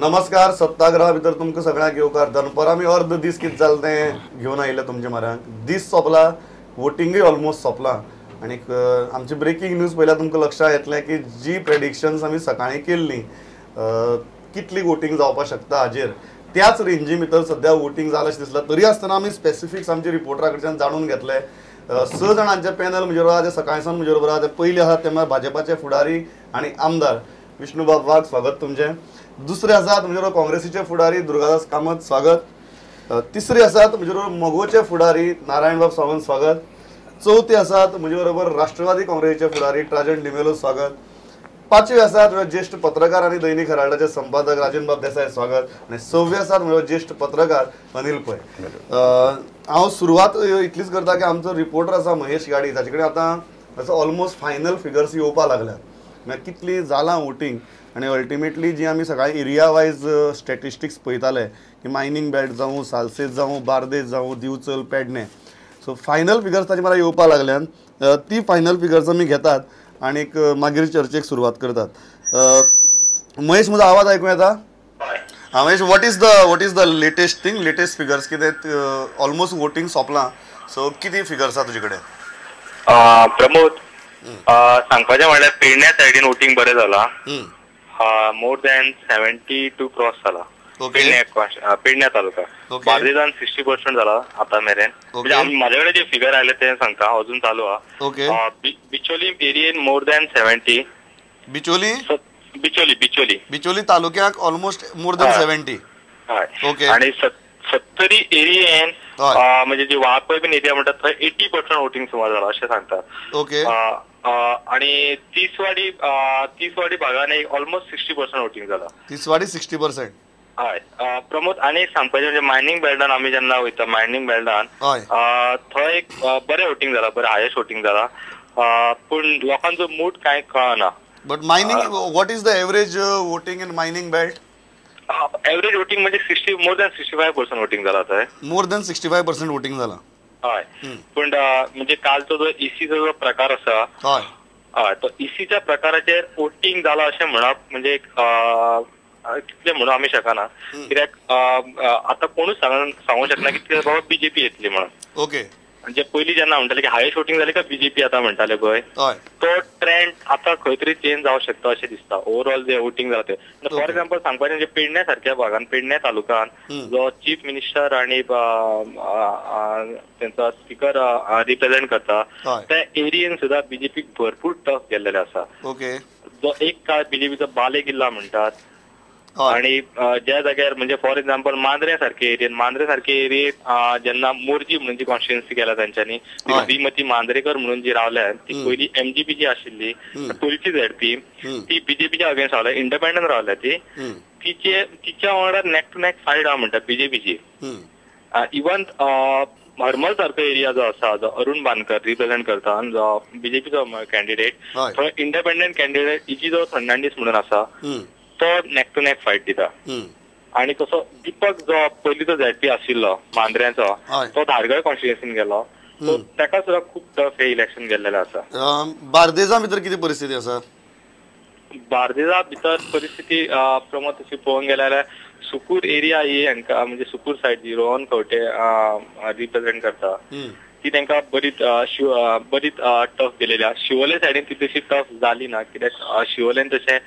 नमस्कार, सत्याग्रहा भितर तुमकां सगळ्यांक येवकार. दनपार आमी अर्द दीस कितें जालें तें घेवन आयिल्ले तुमच्या म्हऱ्यांत. दीस सोंपला, वोटिंगूय ऑलमोस्ट सोंपलां आनीक आमची ब्रेकींग न्यूज पळयल्यार तुमकां लक्षांत येतलें की जी प्रेडिक्शन्स आमी सकाळीं केल्लीं कितली वोटींग जावपाक शकता हाजेर त्याच रेंजी भितर सद्या वोटींग जालां अशें दिसलां. तरी आसतना आमी स्पेसिफिक्स आमच्या रिपोर्टरा कडच्यान जाणून घेतले. 6 जाणांचे पॅनल म्हजे बरोबर आहा, सकाळी सावन म्हजे बरोबर आहा. पयले आसात ते म्हळ्यार भाजपाचे फुडारी आनी आमदार विष्णुबाब वाघ, स्वागत तुमचें. दुसरे आसात म्हजे बरोबर काँग्रेसीचे फुडारी दुर्गादास कामत, स्वागत. तिसरे आसात म्हजे बरोबर मगोचे फुडारी नारायणबाब सावंत, स्वागत. चवथे आसात म्हजे बरोबर राष्ट्रवादी काँग्रेसीचे फुडारी ट्राजन डिमेलो, स्वागत. पांचवे आसात म्हणजे ज्येष्ठ पत्रकार आनी दैनिक हेराल्डाचे संपादक राजनबाब देसाय, स्वागत. आनी सव्वे आसात म्हणजे ज्येष्ठ पत्रकार अनिल पै. हांव सुरवात इतलीच करता की आमचो रिपोर्टर आसा महेश गाडी, ताचे कडेन आतां असो ऑलमोस्ट फायनल फिगर्स येवपाक लागल्यात, म्हळ्यार कितली जालां वोटींग आनी अल्टिमेटली जी आमी सकाळी एरिया वायज स्टॅटिस्टिक्स पळयताले की मायनींग बेल्ट जावं, सालसेत जावं, बार्देस जावं, Divchal, Pedne, so final figures ताचे म्हाका येवपाक लागल्यान ती फायनल फिगर्स आमी घेतात आनीक मागीर चर्चेक सुरवात करतात. महेश, म्हजो आवाज आयकूं येता? हां Mahesh, what is the latest thing, latest figures कितें? ऑलमोस्ट वोटींग सोंपलां, सो कितें फिगर्स आसा तुजे कडेन? प्रमोद, सांगपाचें म्हणल्यार पेडण्या सायडीन वोटींग बरें जालां, मोर दॅन 72 क्रॉस जाला पेडण्या तालुका. बार्देजान 60% जाला आतां मेरेन. म्हणजे म्हाजे कडेन जे फिगर आयले ते सांगता, अजून चालू आहा. बिचोली एरियेन मोर दॅन 70. बिचोली बिचोली बिचोली बिचोली तालुक्याक ऑलमोस्ट मोर दॅन 70. हय. आनी सत्तरी एरियेन म्हणजे जी वाळपय बीन एरिया म्हणटात थंय 80% वोटींग सुमार जाला अशें सांगतात. ओके. आणि तिसवाडी भागान एक ऑलमोस्ट 60% वोटींग जाला. तिसवाडी 60%. हय. प्रमोद, आनी एक सांगपाचें म्हणजे मायनींग बेल्टान आमी जेन्ना वयता, मायनींग बेल्टान थंय एक बरें वोटींग जाला, बरें हायस्ट वोटींग जाला, पूण लोकांचो मूड कांय कळना. But mining, what is the average voting in mining belt? Average voting म्हणजे मोर दॅन 65% वोटींग जाला थंय. मोर दॅन 65% वोटींग जाला. हय. पूण म्हणजे कालचो जो ईसीचो जो प्रकार आसा, हय, तो ईसीच्या प्रकाराचेर वोटींग जाला अशें म्हणप म्हणजे एक कितलें म्हणून आमी शकना, कित्याक आतां कोणूच सांगूंक शकना की बाबा बीजेपी येतली म्हणून. ओके. म्हणजे पयलीं जेन्ना म्हणटाले की हायस्ट वोटींग जालें काय बीजेपी आतां म्हणटाले पळय, तो ट्रेंड आतां खंय तरी चेंज जावंक शकता अशें दिसता. ओवरऑल जे वोटींग जाता ते, फॉर एग्जाम्पल सांगपाचें म्हणजे पेडण्या सारक्या भागान, पेडण्या तालुक्यान जो चीफ मिनिस्टर आनी तेंचो स्पिकर रिप्रेझेंट करता त्या एरियेन सुद्दां बीजेपीक भरपूर टफ गेल्लेले आसा. ओके. जो एक काळ बीजेपीचो बाले किल्ला म्हणटात आणि ज्या जाग्यार म्हणजे फॉर एक्झाम्पल मांद्रे सारखे एरियेन, मांद्रे सारखे एरियेत जेन्ना मोरजी म्हणून जी कॉन्स्टिट्युएन्सी केला तेंच्यांनी, श्रीमती मांद्रेकर म्हणून जी रावल्या ती पयली एमजीपीची आशिल्ली, पयलीची झेडपी, ती बीजेपीच्या अगेन्स्ट रावल्या, इंडिपेंडंट रावल्या ती, तिच्या वांगडा नेक टू नेक फायट आहा म्हणटा बीजेपीची. इवन हरमल सारको एरिया जो आसा, जो अरुण बांदकर रिप्रेझेंट करता, जो बीजेपीचो कॅन्डिडेट, थंय इंडिपेंडंट कॅन्डिडेट इजिदो फर्नांडीस म्हणून आसा, तो नेक टू नेक फायट दिता. आणि तसो दीपक जो पयलींचो झेडपी आशिल्लो मांद्र्यांचो, तो धारगळ कॉन्स्टिट्युएन्सीन गेलो, सो ताका सुद्दां खूब टफ हे इलेक्शन गेल्लेलें आसा. बार्देजा भितर कितें परिस्थिती आसा? बार्देजा भितर परिस्थिती प्रमोद तशी पळोवंक गेल्यार सुकूर एरिया ही हांकां म्हणजे सुकूर सायड जी रोहन खंवटे रिप्रेझेंट करता ती तांकां बरीच बरीच टफ गेलेली आसा. शिवोले सायडीन ती तशी टफ जाली ना, कित्याक शिवोलेन तशें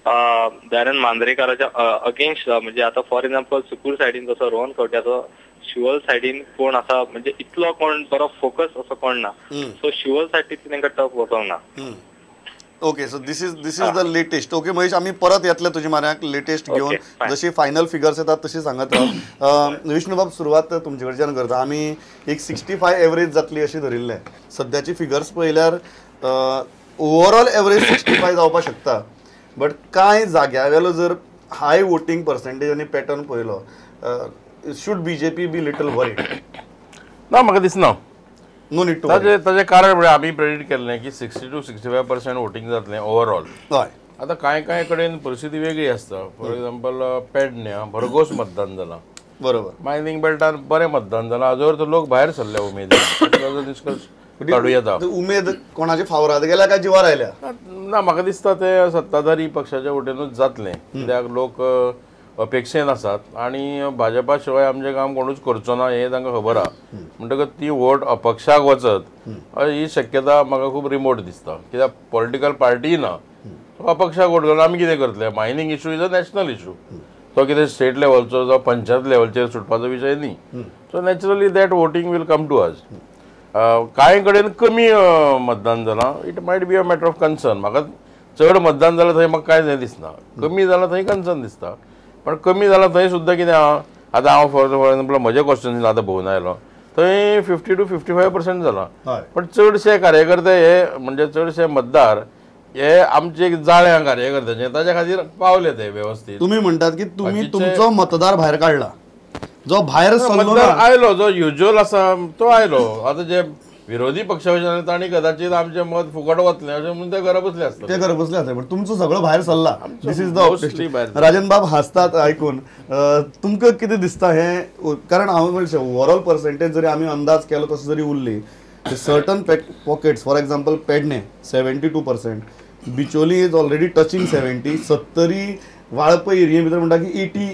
दयानंद मांद्रेकाराच्या अगेन्स्ट म्हणजे आतां फॉर एक्झाम्पल सुकूर सायडीन जसो रोहन खंवट्याचो, शिवोल सायडीन कोण आसा म्हणजे इतलो कोण बरो फोकस असो कोण ना, सो शिवोल सायडीन ती तांकां टफ वचोंक ना. Okay, so this is the latest. Okay Mahesh, आमी परत येतले तुजे म्हऱ्याक लेटेस्ट घेवन, जशी फायनल फिगर्स येतात तशी सांगत राव. विष्णुबाब, सुरवात तुमचे कडच्यान करता. आमी एक 65 एवरेज जातली अशी धरिल्लें, सद्याची फिगर्स पळयल्यार ओवरऑल एवरेज 65 जावपाक शकता, बट कांय जाग्या वेलो जर हाय वोटींग पर्सेंटेज आनी पॅटर्न पळयलो, should BJP be little worried? ना, म्हाका दिसना. No need to. ताजें कारण म्हळ्यार आमी प्रेडिक्ट केल्लें की 60 to 65% voting जातलें ओवरऑल. हय. आतां कांय कांय कडेन परिस्थिती वेगळी आसता. फॉर एक्झाम्पल पेडण्या भरघोस मतदान जालां, बरोबर, मायनींग बेल्टान बरें मतदान जालां, हाजो अर्थ लोक भायर सरले उमेदीन, निश्कर्श काडूं येता. उमेद कोणाचे फावराद गेल्या काय जिवार आयल्या ना? म्हाका दिसता ते सत्ताधारी पक्षाच्या वटेनूच जातलें, कित्याक लोक अपेक्षेन आसात आनी भाजपा शिवाय आमचें काम कोणूच करचो ना हें तांकां खबर आहा. म्हणटकच ती वोट अपक्षाक वचत ही शक्यता म्हाका खूब रिमोट दिसता, कित्याक पॉलिटिकल पार्टीय ना. अपक्षाक वोट घालून आमी कितें करतले? Mining issue is a national issue, तो कितें स्टेट लेवलचो जावं पंचायत लेवलचेर सुटपाचो विशय न्ही. So naturally that voting will come to us. कांय कडेन कमी मतदान जालां, it might be a matter of concern. म्हाका चड मतदान जालां थंय म्हाका कांयच हें दिसना, कमी जालां थंय कन्सर्न दिसता. पण कमी जालां थंय सुद्दां कितें आहा, आतां हांव फॉर एग्जाम्पल म्हज्या कॉन्स्टिट्युन्सीन आतां भोंवून आयलो थंय 50 to 55% जालां, पण चडशे कार्यकर्ते हे म्हणजे चडशे मतदार हे आमचे एक जाळ्या कार्यकर्त्याचे ताच्या खातीर पावले ते वेवस्थीत. तुमी म्हणटात की तुमी तुमचो मतदार भायर काडला, जो भायर मतदार आयलो जो युज्युअल आसा तो आयलो. आतां जे विरोधी पक्षा वयल्यान तांणी कदाचित आमचें मत फुकट वतलें अशें म्हणून ते घरा बसले आसतले, ते घरा बसले आसतले, पण तुमचो सगळो भायर सरला. This is the Rajan बाब हासतात आयकून. तुमकां कितें दिसता हें? कारण हांव म्हणचे ओवरऑल पर्सेंटेज जरी आमी अंदाज केलो तसो जरी उरली, certain pockets for example Pedne 72%, Bicholim is already touching 70, Sattari Valpoi एरिये भितर म्हणटा की 80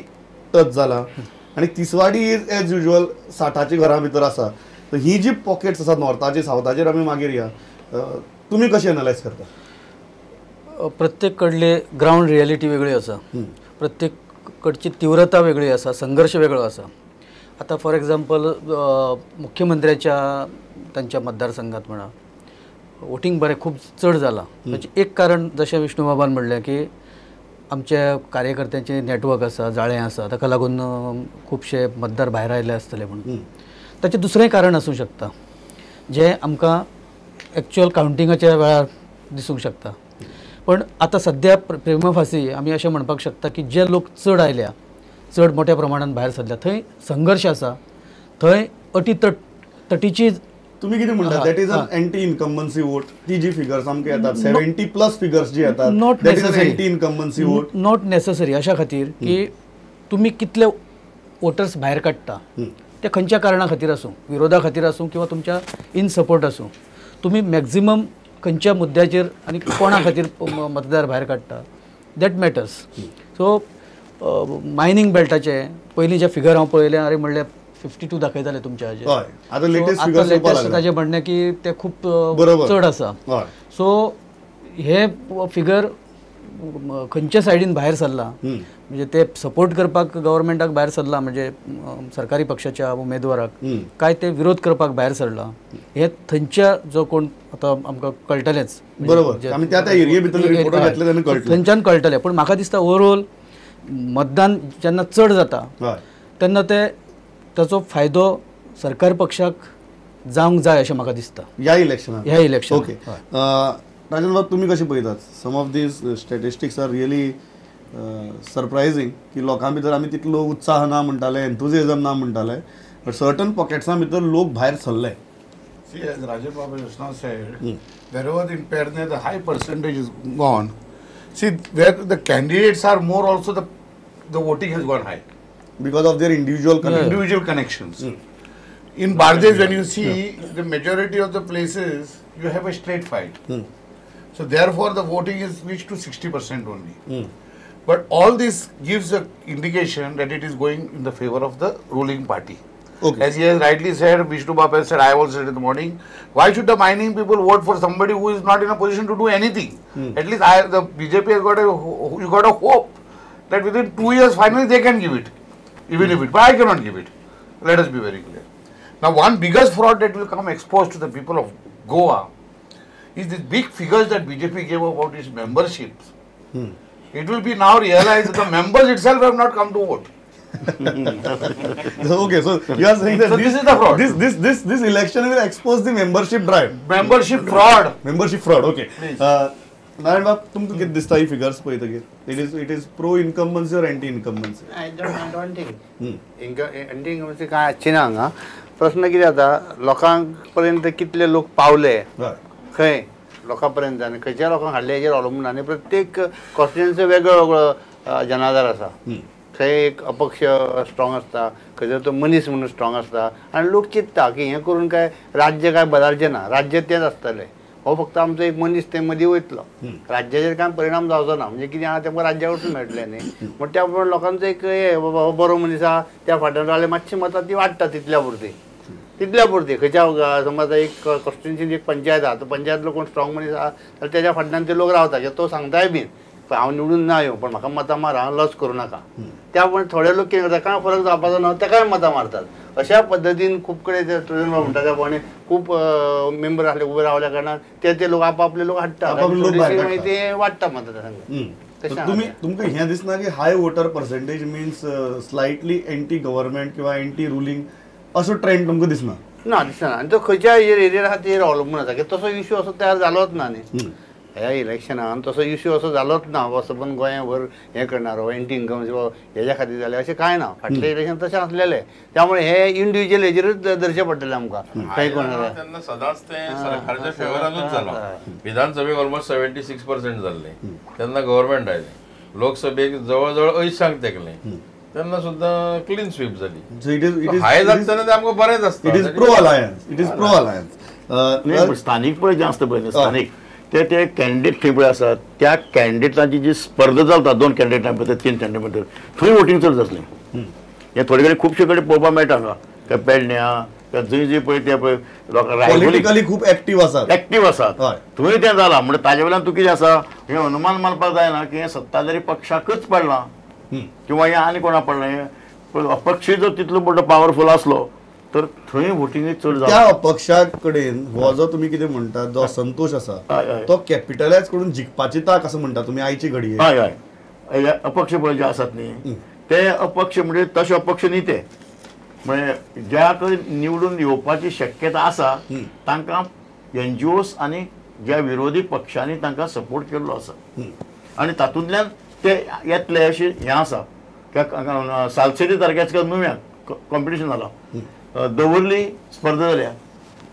टच जाला, आनी तिसवाडी is as usual 60च्या घरां भितर आसा. तर ही जी पॉकेट्स आसात नॉर्थाची सावथाचेर आमी मागीर या, तुमी कशें एनलायज करता? प्रत्येक कडले ग्रावंड रियलिटी वेगळी आसा, प्रत्येक कडची तीव्रता वेगळी आसा, संघर्श वेगळो आसा. आतां फॉर एग्जाम्पल मुख्यमंत्र्याच्या तांच्या मतदारसंघात म्हणा वोटींग बरें खूब चड जालां. ताचें एक कारण जशें विष्णुबाबान म्हणलें की आमच्या कार्यकर्त्यांचें नेटवर्क आसा, जाळें आसा, ताका लागून खुबशे मतदार भायर आयले आसतले म्हणून. ताचें दुसरें कारण आसूं शकता जें आमकां एक्चुअल कावंटिंगाच्या वेळार दिसूंक शकता. पण आतां सद्या प्रेमा फासी आमी अशें म्हणपाक शकता की जे लोक चड आयल्या, चड मोठ्या प्रमाणान भायर सरल्या, थंय संघर्श आसा, थंय अटी तटीची. तुम्ही कितें म्हणटा? That is an anti incumbency vote. ती जी फिगर्स आमकां येतात 70+ फिगर्स जी येतात, not that is an anti incumbency vote. Not necessary अशा खातीर की तुमी कितले वोटर्स भायर काडटा ते खंयच्या कारणा खातीर आसूं, विरोधा खातीर आसूं किंवा तुमच्या इन सपोर्ट आसूं, तुमी मॅक्झिमम खंयच्या मुद्द्याचेर आनी कोणा खातीर मतदार भायर काडटा that matters. So mining बेल्टाचे पयलीं जे फिगर हांव पळयलें, अरे म्हणलें 52 दाखयताले तुमच्या हाजेर, आतां लेटेस्ट ताजें म्हणणें की ते खूब चड आसा. सो हे फिगर खंयच्या सायडीन भायर सरला, म्हणजे ते सपोर्ट करपाक गव्हर्मेंटाक भायर सरला, म्हणजे सरकारी पक्षाच्या उमेदवाराक, काय ते विरोध करपाक भायर सरला, हे थंयच्या जो कोण आतां आमकां कळटलेंच, बरोबर, थंयच्यान कळटलें. पूण म्हाका दिसता ओवरऑल मतदान जेन्ना चड जाता तेन्ना ते ताचो फायदो सरकार पक्षाक जावंक जाय अशें म्हाका दिसता ह्या इलेक्शनाक. ह्या इलेक्शनाक. ओके राजन बाब, तुमी कशें पळयतात? Some of these statistics are really surprising की लोकां भितर आमी तितलो उत्साह ना म्हणटाले, एन्थुजियाझम ना म्हणटाले, बट सर्टन पॉकेट्सां भितर लोक भायर सरले. See, as Rajan Babu just now said, wherever in Pernem the high percentage is gone, see where the candidates are more also the voting has gone high. Because of their individual connections. Individual connections. In Bardez, when you see the majority of the places, you have a straight fight. So therefore, the voting is reached to 60% only. But all this gives an indication that it is going in the favor of the ruling party. Okay. As he has rightly said, Vishnu Baba said, I also said in the morning, why should the mining people vote for somebody who is not in a position to do anything? At least the BJP has got a, you got a hope that within 2 years finally they can give it. Even if it, but I cannot give it. Let us be very clear. Now, one biggest fraud that will come exposed to the people of Goa is these big figures that BJP gave about its memberships. It will be now realized that the members itself have not come to vote. Okay, so you are saying that so this is the fraud. This election will expose the membership drive. Membership fraud. Membership fraud. Okay. Narayan Bab, तुमकां कितें दिसता ही figures पळयतकीर? It is pro incumbency or anti incumbency? I don't think. Anti incumbency कांय आसची ना हांगा. प्रश्न कितें जाता, लोकांक पर्यंत कितले लोक पावले, खंय लोकां पर्यंत आनी खंयच्या लोकांक हाडले हेजेर अवलंबून. आनी प्रत्येक कॉन्स्टिट्युएन्सी वेगळो वेगळो जनाधार आसा. थंय एक अपक्ष स्ट्रॉंग आसता, खंयसर तो मनीस म्हणून स्ट्रॉंग आसता, आनी लोक चिंतता की हें करून काय राज्य काय बदलचें ना, राज्य तेंच आसतलें. हो फक्त आमचो एक मनीस ते मदीं वयतलो, राज्याचेर कांय परिणाम जावचो ना. म्हणजे कितें आहा तेमकां राज्या कडसून मेळटलें न्ही, म्हण त्या प्रमाणे लोकांचो एक हे बाबा हो बरो मनीस आहा त्या फाटल्यान रावले मातशी मतां ती वाडटा तितल्या पुरती, तितल्या पुरती. खंयच्या समज एक कॉन्स्टिट्युन्सीन एक पंचायत आहा, तो पंचायतलो कोण स्ट्रॉंग मनीस आहा जाल्यार तेज्या फाटल्यान ते लोक रावता, कित्याक तो सांगताय बीन हांव निवडून ना येवं पण म्हाका मतां मार, हांव लॉस करूं नाका. त्या प्रमाणे थोडे लोक कितें करता, कांय फरक जावपाचो ना तेकाय मतां मारतात. अशा पद्दतीन खूब कडेन ते तुजन म्हणटा त्या प्रमाणे खूब मेंबर आसले उबे रावल्या कारणान ते ते लोक आपापले लोक हाडटा, मागीर ते वाडटा मतदारसंघ. तुमी तुमकां हें दिसना की high voter percentage means slightly anti government किंवा एंटी रुलींग असो ट्रेंड तुमकां दिसना? ना दिसना. आनी तो खंयच्या एरियेर आहा तेजेर अवलंबून आसा, कित्याक तसो इश्यू असो तयार जालोच ना न्ही ह्या इलेक्शनान, तसो इश्यू असो जालोच ना असो पण गोंयभर हें करणार एंटी इन्कम हेज्या खातीर जालें अशें कांय ना. फाटलें इलेक्शन तशें आसलेलें, त्यामुळे हे इंडिविज्युअल हेजेरूच धरचें पडटलें आमकां. खंय कोण तेन्ना सदांच तें सरकारच्या फेवरानूच जालां. विधानसभेक ऑलमोस्ट 76% जाल्लें तेन्ना गव्हर्मेंट आयलें, लोकसभेक जवळ जवळ 80 तेंकलें तेन्ना सुद्दां क्लीन स्वीप जाली. हाय जातना तें आमकां बरेंच आसता. It is pro alliance, it is pro alliance. स्थानीक पळय जें आसता पळय स्थानीक ते ते कॅन्डिडेट थंय पळय आसात त्या कॅन्डिडेटांची जी स्पर्धा चलता 2 कॅन्डिडेटां भितर 3 कॅन्डिडेट भितर थंय वोटींग चड जातलें. हें थोडे कडेन खुबशे कडेन पळोवपाक मेळटा हांगा त्या पेडण्या जंय जंय पळय ते पळय लोकां पॉलिटिकली खूब एक्टीव आसात, एक्टीव आसात थंय तें जालां. म्हणजे ताजे वयल्यान तूं कितें आसा हें अनुमान मानपाक जायना की हें सत्ताधारी पक्षाकच पडलां किंवा हें आनी कोणाक पडलां. हें अपक्षीय जर तितलो मोठो पावरफूल आसलो तर थंय वोटिंग चड जाता. त्या अपक्षा कडेन हो जो तुमी कितें म्हणटात जो असंतोष आसा तो कॅपिटलायज करून जिखपाची ताक असं म्हणटा तुमी आयची घडये? हय हय, अपक्ष पळय जे आसात न्ही ते अपक्ष म्हणजे तशे अपक्ष न्ही ते, म्हणजे ज्या कडेन निवडून येवपाची शक्यता आसा तांकां एनजीओस आनी ज्या विरोधी पक्षांनी तांकां सपोर्ट केल्लो आसा आनी तातूंतल्यान ते येतले अशें हें आसा. सालसेटी तारख्याच नुव्याक कॉम्पिटिशन जालां, दवर्ली स्पर्धा जाल्या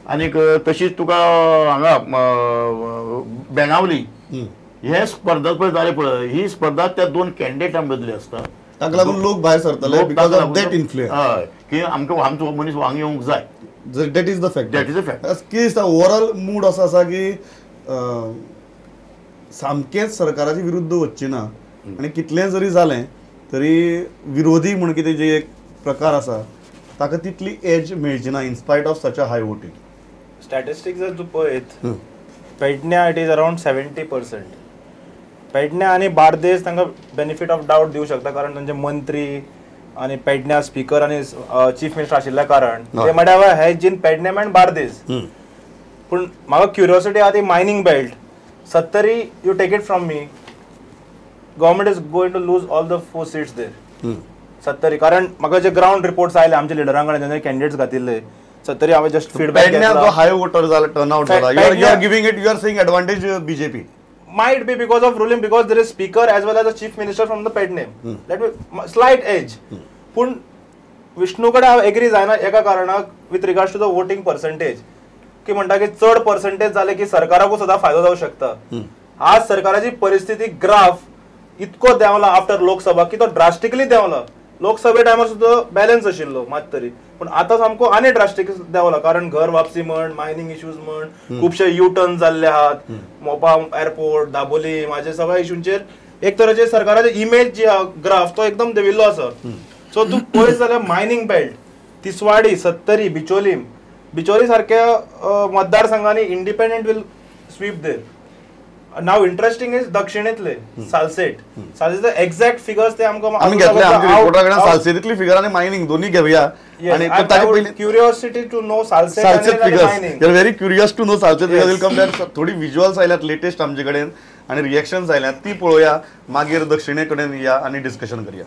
आनीक तशीच तुका हांगा बेणावली हे स्पर्धा पळय जाले पळय, ही स्पर्धा त्या 2 कॅन्डिडेटां मदली आसता. ताका लागून लोक भायर सरतले because of that influence. हय, की आमकां आमचो मनीस वांग येवंक जाय. That is the fact, that is the fact. कितें दिसता ओवरऑल मूड असो आसा की सामकेंच सरकाराचे विरुद्ध वचचें ना आनी कितलें जरी जालें तरी विरोधी म्हूण कितें जे एक प्रकार आसा ताका तितली एज मेळची ना in spite of such a high voting. Statistics जर तूं पळयत पेडण्या it is around 70%. Pedne आनी बार्देस तांकां बेनिफीट ऑफ डावट दिवं शकता, कारण तांचे मंत्री आनी पेडण्या स्पीकर आनी चीफ मिनिस्टर आशिल्ल्या कारण ते म्हळ्यार हे जीन पेडण्याम अँड बार्देस. पूण म्हाका क्युरियोसिटी आहा ती mining belt Sattari, you take it from me, government is going to lose all the 4 seats there Sattari. कारण म्हाका जे ग्रावंड रिपोर्ट्स आयले आमच्या लिडरां कडेन जेन्ना कॅन्डिडेट्स घातिल्ले सत्तरी हांवें जस्ट फीडबॅक घेतला. हाय वोटर जाला, टर्न आउट जाला, you are giving it, you are saying advantage BJP. Might be because of ruling, because there is speaker as well as a chief minister from the Pedne. That slight edge. पूण विष्णू कडेन हांव agree जायना एका कारणाक with regards to the voting percentage, की म्हणटा की चड पर्संटेज जाले की सरकाराकूय सुद्दां फायदो जावं शकता. आज सरकाराची परिस्थिती ग्राफ इतको देंवला आफ्टर लोकसभा की तो ड्रास्टिकली देंवला. लोकसभे टायमार सुद्दां बॅलन्स आशिल्लो मात तरी, पूण आतां सामको आनी ड्रास्टिक देंवला, कारण घर वापसी म्हण, मायनींग इश्यूज म्हण, खुबशे यू टर्न जाल्ले आहात, मोपा एअरपोर्ट, दाबोली, म्हाजे सगळ्या इश्यूंचेर एक तरेचे सरकाराचे इमेज जी आहा ग्राफ तो एकदम देंविल्लो आसा. सो तूं पळयत जाल्यार मायनींग बेल्ट, तिसवाडी, सत्तरी, बिचोलीम, बिचोली सारक्या मतदारसंघांनी independent will sweep there. Now interesting is दक्षिणेतले सालसेट, सालसेट एक्झॅक्ट फिगर्स ते आमकां आमी घेतले आमच्या रिपोर्टा कडेन. सालसेटीतली फिगर आनी मायनिंग दोन्ही घेवया. आनी ताचे पयलीं curiosity to know Salcete figures, you are very curious to know Salcete figures will come there. थोडी विज्युअल्स आयल्यात लेटेस्ट आमचे कडेन आनी रिएक्शन्स आयल्यात ती पळोवया, मागीर दक्षिणे कडेन या आनी डिस्कशन करया.